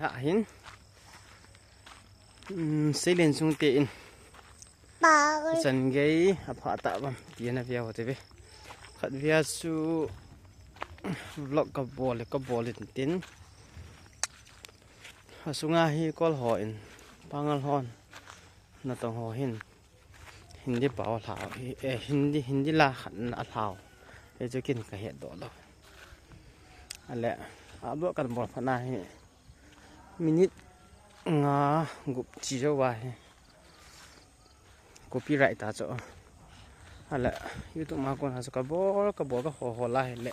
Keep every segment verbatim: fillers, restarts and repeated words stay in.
Ahin. Um, seilen sung te in. Chan gei, apha ta bam. Ti na via hote ve. Khat via su vlog ka bol, ka bol in tin. Asunga hi kol ho in. Pangal hon. Natong ho hin. Hindi pao hlau hi, eh, Hindi, Hindi la khat na hlau. Hichu kin ka het doh lou. Ale, upload kan bol phat na hi. Minute nga gup chi jo va hi. Copyright ta chu. Ale, YouTube ma kon ha chu ka bol, ka bol ka ho ho la hi le.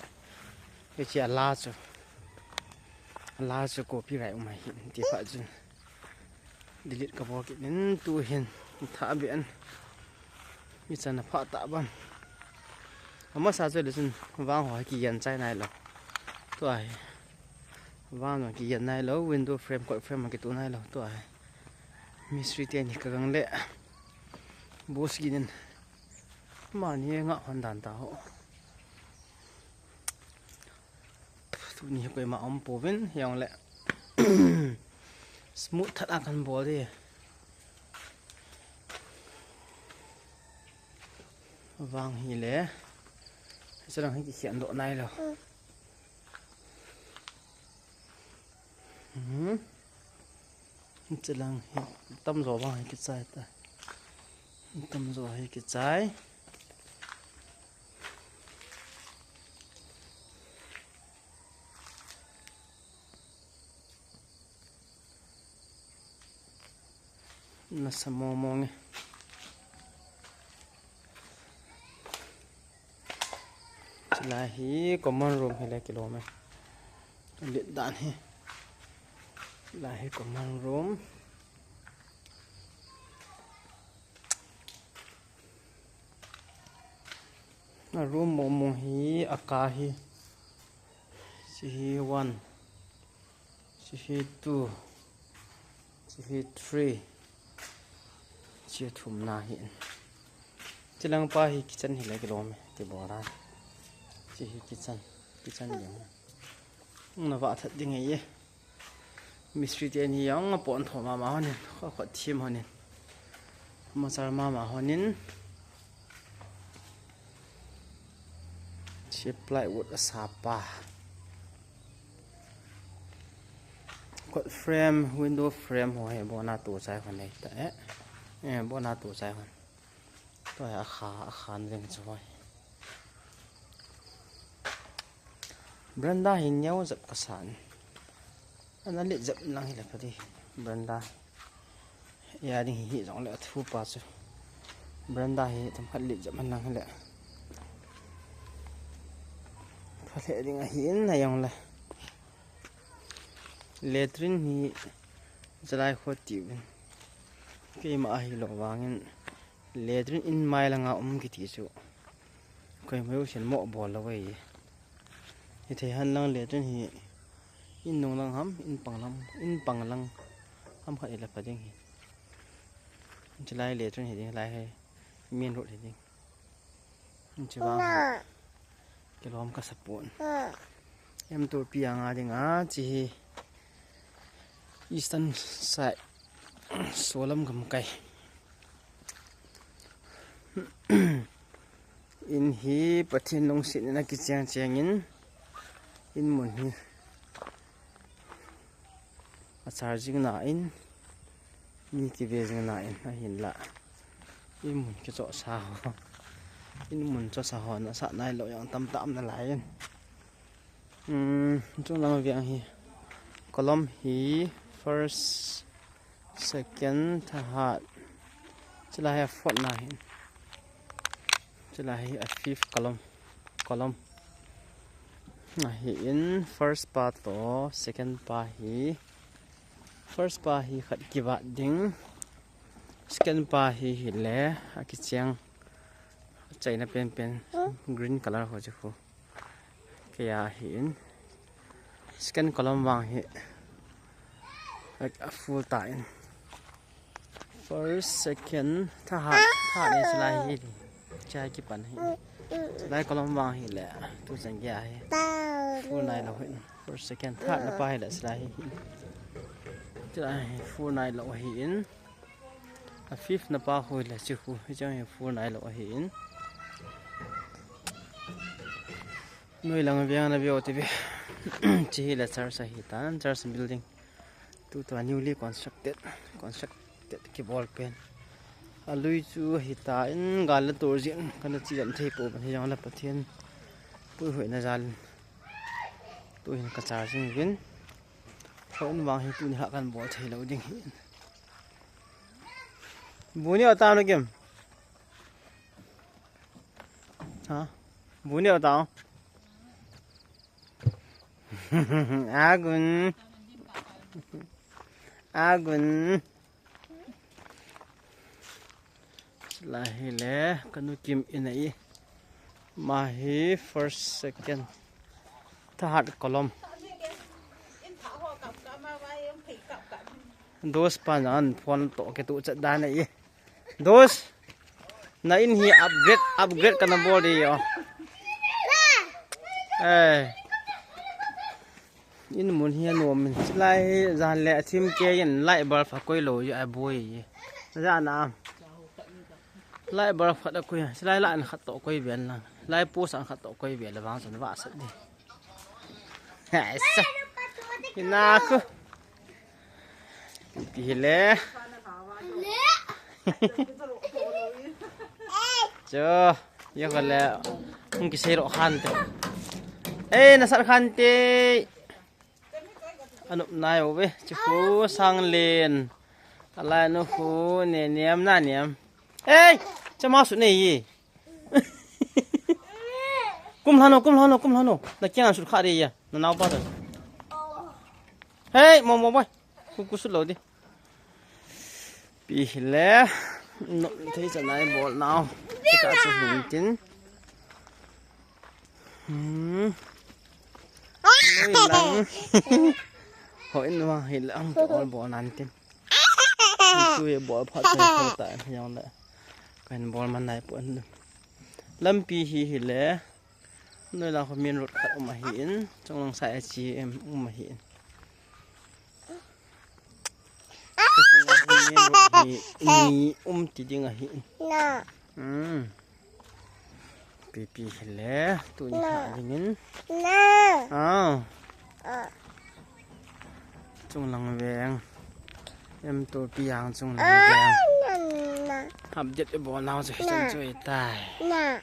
Hichi ala chu. Ala chu copyright um hi ti pha chu. Delete ka bol kit in tu hin tha be an. Mi chan a pha ta ban. Amasa chu le chun vang ho kiyan chai nai lou. Tua hi. Vang ho kiyan nai lou, window frame, kot frame kitu nai lou. Tua hi. Mistri te ni ka gang le. Boss ginin. Mani nga hon dan ta ho. Tuni hi koima um pouvin, hijongle smooth that a kan bol di. Vang hi le. Hiche lang hi kikhen doh nai lou. Hmm. Hiche lang hi tamjo vang hi kichai ta. Tamjo hi kichai. Nasa mong mong e. Chulai hi common room hi le kilom e. Lit dan hi. Chulai hi common room. A room mong mong hi aka hi. Hiche hi one. Hiche hi two. Hiche hi three. Hiche thumna hi. Hiche lang pa hi kitchen hi le kilom e. Ti bol a. Hiche hi kitchen. Kitchen jong. Na va that ding e. Mistri te ni jong apon tho mama honin, kho kho thim honin. Machal mama honin. Hiche plywood asapa. Kot frame, window frame ho hi bona tu chai hon nei ta e. Eh, bona tu chai hon. Tua hi akha, akha na ding chu hoi. Veranda hi neo jep ka san. Ana lit jep lang hi le pha di. Veranda. Ya ding hi, hi jong le athu pa chu. Veranda hi tam khat lit jep man lang hi le. Pha le ding ahi in na jong le. Latrine hi chalai kho ti uvin. Keima ahi lou vangin. Latrine in mai langa um kiti chu. Koima jousen mo bol lou ve. Hithei hen lang latrine hi in nung lang ham, in pang lang, in pang lang ham khat ila pha ding hi. Chulai latrine hi ding, lai hi main road hi ding. Hiche vang hi kilom ka sa pon. Em tu pi anga ding a, hiche hi eastern side, solam gamkai. In hi Pathen lungset in akicheng cheng in, in mun hi achar jing na in, mi kive jing na in, ahinla in mun kichoh sa ho, in mun choh sa ho nasah nai lou jong tam tam na lai in. Um, chung lang veng hi. Column hi first, second, thahat. Chulai hi a fourth na hin. Chulai hi a fifth column. Column. Ahi in first pa to second pa hi. First pa hi khat kivat ding. Second pa hi hile akicheng. Achaina pen pen green color ho chu khu. Kei a hi in. Second column vang hi. A full ta in. First, second, thahat, thahat ni chulai hi. Chai kipan hi. Chulai column vang hi le. Tu chan kei a hi. Full nai lou hi. First, second, thahat na pa hi le chulai hi. Chulai hi fur nailou ahin. A fifth na pa khu le chi khu, hiche hi fur nailou ahin. Noilang veng na veu ti ve. Chi hi le church ahi tan, church building. Tutua newly constructed, constructed kibol pen. A lui chu ahi tan, gal le tur jin, kana chi jam thei pou ban hi jong le Pathen puihoina jal in. Tuhin ka char jing uvin. Hon vang hi tuni ha kan bol thei lou ding hi. Bu neo tao na kim. Ha? Bu neo tao. Agun. Agun. Lai hi le, kanu kim in ahi. Ama hi first, second, third column. Dos pa nan phone to ke tu chat dan ahi. Dos. Na in hi upgrade, upgrade kana bol di yo. Eh. In mun hi anom in. Chulai hi jan le a thim kei in light bulb a koi lou a boi. Jan a. Light bulb khat a koi. Chulai la an khat to koi ven lang. Light post an khat to koi ven la vang chun va sat di. Esa. Ina ku. Pi le. Cho. Yo ka le. Hung kisei ro khan te. Eh, na sat khan te. Anup nai uve, chi khu sang len. Alai nu khu ne niam na niam. Ei, chama su nei ye. Kum lhano, kum lhano, kum lhano. Na kiang su kha de ya. Na nau pa ta. Hei, mo mo boy. Ku ku su lo di. Pi hi le, nom thei cha nai bol nau. Tika chu hin tin. Hmm. Noilang. Hoi in vang hi le ang to bol nan tin. Tu ye bol phat thei thei ta yang le. Kan bol man nai pon. Lampi hi hi le. Noilang khu main road khat um ahin, chunglang side a chi em um ahin. Chunglang khu main road hi ni um ti ding ahin. Na. Hmm. Pi pi hi le, tuni na. Kha dingin. Na. Ah. Ah. Chunglang veng. Em to pi ang chunglang veng. Ah, na, na. Update bol nau chu hi chun chu tai. Na.